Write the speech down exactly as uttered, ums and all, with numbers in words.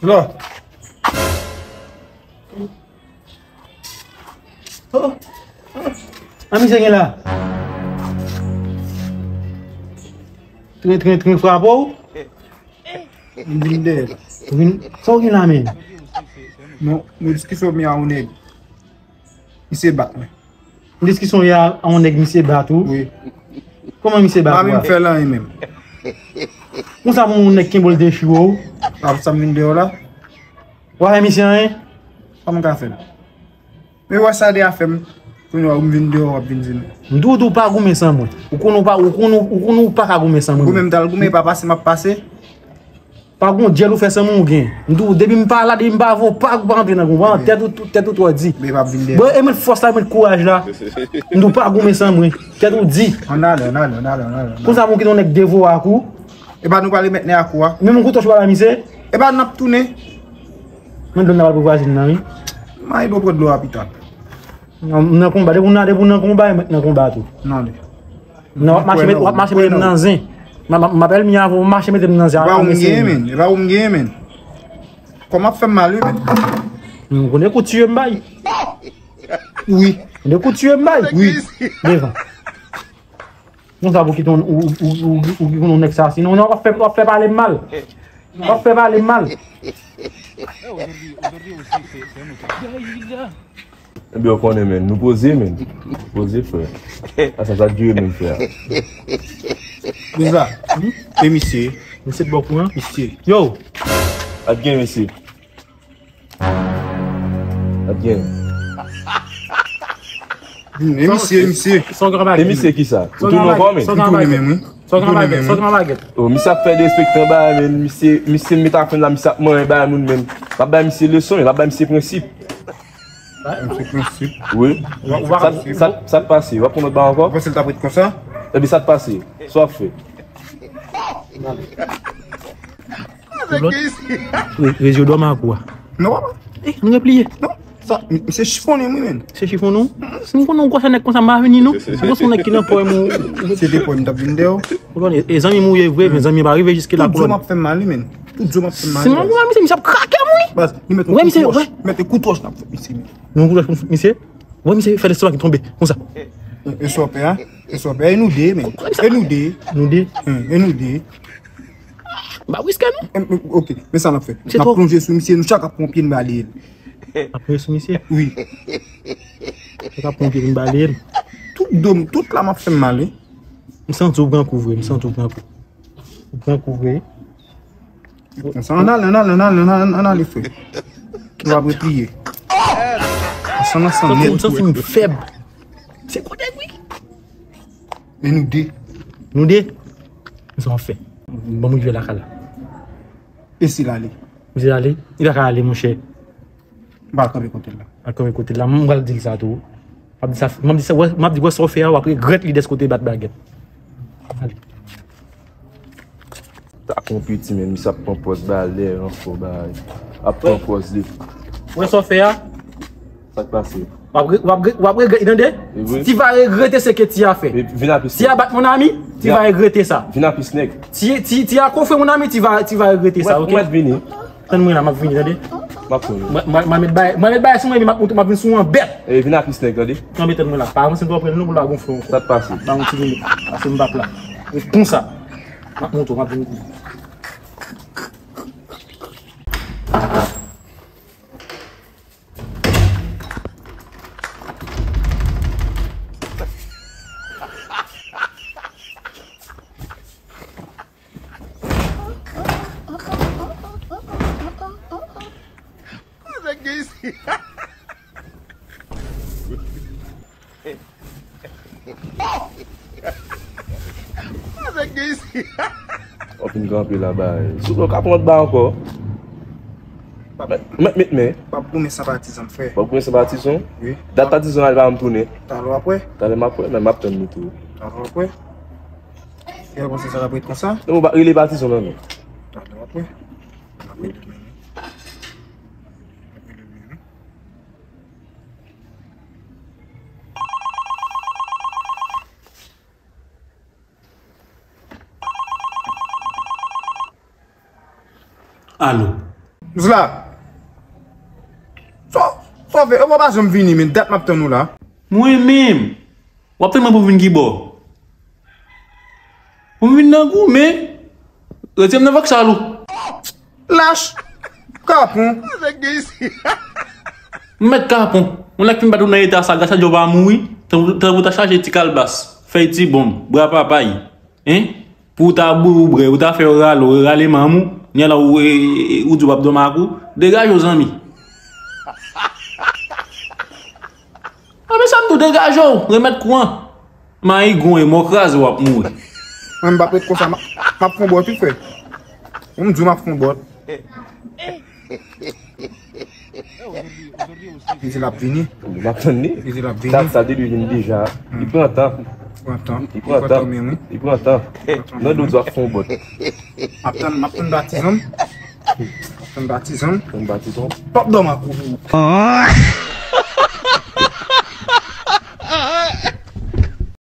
Lò. Oh. A misye gen la. Tren, tren, tren frape w. M vin dèyè. Ou vin, sa w gen la menm? Non, nou diskisyon mi a yon nèg. Misye bat mwen. Diskisyon yè a yon nèg misye bat ou? Wi. Kòman misye bat ou? Pa menm fè l anyen menm. Konsa pou yon nèg kenbe w dechi w. Pa pou sa m vin deyò la. W a fè misye anyen? Kòman m ka fè l? Men wè sa de a fè m. Kounye a ou m vin deyò w ap vin di m. M di w, di w pa goumen san mwen. Ou konnen w pa, ou konnen, ou konnen w pa ka goumen san mwen. Goumen m t al goumen, e pa pase m ap pase. Pa gon dyèl ou fè san mwen ou gen. M di w, depi m pa la, depi m pa avè w, pa, ou pa antre nan konba. Tèt ou, tèt ou twò di. Bon, e mwen fòs la, mwen kouraj la. M di w pa goumen san mwen. Tèt ou di. Ann ale, ann ale, ann ale, ann ale, ann ale. Konsa pou w kite yon nèg devore ak ou. E pa nou pral remèt nèg ak ou a. Menm yon kouto chwa la, misye. E pa n ap tounen. Mwen dlo m nan pral pou vwazin nan, wi. Mwen dlo pran dlo a pita. Nan, nan konba, depi w nan, depi w nan konba, e mwen k nan konba tou. Nan li. Non, w ap mache met, w ap mache mete m nan zen. M ap, m ap èl mi avè w, w mache mete m nan zen. E pa ou m genyen, men. E pa ou m genyen, men. Kò m ap fè m mal, wi, men. M konnen kou tiye m bay. Wi. Konnen kou tiye m bay. Wi. Devan. Konsa pou kite yon, ou, ou, ou, ou, ou, ou, yon nèg sa, sinon w ap fè, w ap fè pale m mal. W ap fè pale m mal. Ebyen, w konnen, men. Nou poze, men. Nou poze, frè. Asa sa dure, men, frè. Bouza. E misye? Misye t bò kou an? Misye. Yo! Ap gen, mesye. Ap gen. E misye, e misye. E misye ki sa? Ou tounen ankò, men? Ou tounen menm, wi. Ou tounen menm, wi. Oh, misye ap fè derespektan bagay, men. Misye, misye met afè la, misye ap manyen bagay moun, men. L ap bay misye leson, l ap bay misye prensip. Prensip, prensip. Wi. Sa, sa, sa k pase? W ap pran lòt bagay ankò? Ou panse l t ap ret konsa? Epi sa k pase? Sa w ap fè? Re-, rezo dòmi ak ou a. Non, papa. Eh, nou repliye. Non, sa, m-, misye chifonnen m, wi, men. Se chifonnen w? Si m konnen w gwosè nèg konsa, m pa vini, non. M panse w nèg ki nan pòm ou. Se te pòm m t ap vin dèyè w. Ou konnen, e zanmi m ou ye vre, men zanmi pa rive jiske la. Tout zo m ap fè m mal, wi, men. Tout zo m ap fè m mal. Si m wè misye, misye ap krake m, wi. Baz, nou met yon kout wòch. Met yon kout wòch n ap fè misye, men. Nou kout wòch pou misye? Wè misye fè lestomak li tonbe, konsa. E, e sa w pè a? E sa w pè a? E nou de, men. E nou de. Nou de? Hmm, e nou de. M pa riske non. Em, em, ok, men sa n ap fè. N ap plonje sou misye, nou chak ap pran pye n bale l. Ap plonje sou misye? Wi. Chak ap pran pye n bale l. Tout do m, tout la m ap fè m mal, wi. M santi w pran kou vre, m santi w pran kou. Ou pran kou vre. Konsa, ann ale, ann ale, ann ale, ann ale, ann ale, frè. Nou ap repliye. Ansanm, ansanm, nèt. M santi m fèb. Se kote, wi. E nou de. Nou de? Sa w ap fè? Ban m rive lakay la. E si l ale? Misye ale? Li pa ka ale, monchè. M pral kanpe kote l la. Al kanpe kote l la. M pral di l sa tou. M ap di sa, m ap di sa, wè, m ap di, wè sa w fè a, w ap regrèt li dèske w te bat bagèt. Ale. Ta konpiti, men misye ap pran pòz ba lè ankò bagay. Ap pran pòz li. Wè sa w fè a? Sa k pase? W ap re-, w ap re-, w ap regrèt li, tande? Ti va regrete ce que tu as fait. Ti a bat mon ami, ti va regrete sa. Vin a pis nèg. Ti, ti, ti a kofre mon ami, ti va, ti va regrete sa, ok? Ou mèt vini. Tann mwen la, m ap vini, tande? M ap tann ou. Mwen, mwen, mwen met bay, mwen met bay sou mwen, epi m ap, m ap vin sou ou an bèt. E vin a pis nèg, tande? Kanpe tann mwen la. Pa avanse twò pre non, pou l pa gonfle w ankò. Sa k pase? Ba yon ti minit. Pase m p ap la. E konsa. M ap montre w, m ap vin kounye a. W ap vin kanpe la bay. Sou w ka pran lòt ba ankò. Met, met, met men. W ap goumen san patizan, frè. W ap goumen san patizan? Wi. Dat patizan la, li pa janm tounen. Talè w ap wè. Talè m ap wè, men m ap tann li tou. Talè w ap wè. Kè w panse sa t ap ret konsa? Non, w pa rele patizan nan non. Talè w ap wè. W ap rele men. W ap rele men, wi. Alo. Zla. Sa, sa fè, ou pa janm vini, men dat m ap tann ou la. Mwen menm. W ap tann mwen pou vin ki bò? Pou m vin nan goumen. Retire m nan vòksal ou. Lach. Kapon. M mèt kapon. Yon nèg fin bat ou nan eta sa, gras a Dye w pa mouri. Tankou, tankou w ta chaje ti kalbas, fèy ti bonm, bra papay. Hein? Pou w ta boure, ou ta fè yo rale w, rale manm ou, kounye a la ou, e, e, ou di w p ap dòmi ak ou. Degaje w, zanmi. Anben sa m di w, degaje w, remèt kou an. Mayigon e mò kraze w ap mouri. Mwen m p ap ret konsa, m ap, m ap fè yon bòt wi frè. Ou m di w m ap fè yon bòt. Li di l ap vini. M ap tann li. Li di l ap vini. Dat sa depi vin deja. Li pran tan. Pran tan. Li pran tan. Li pran tan. Nan dout w ap fè yon bòt. M ap tann, m ap tann batizan m. M ap tann batizan m. Tann batizan. P ap dòmi ak ou.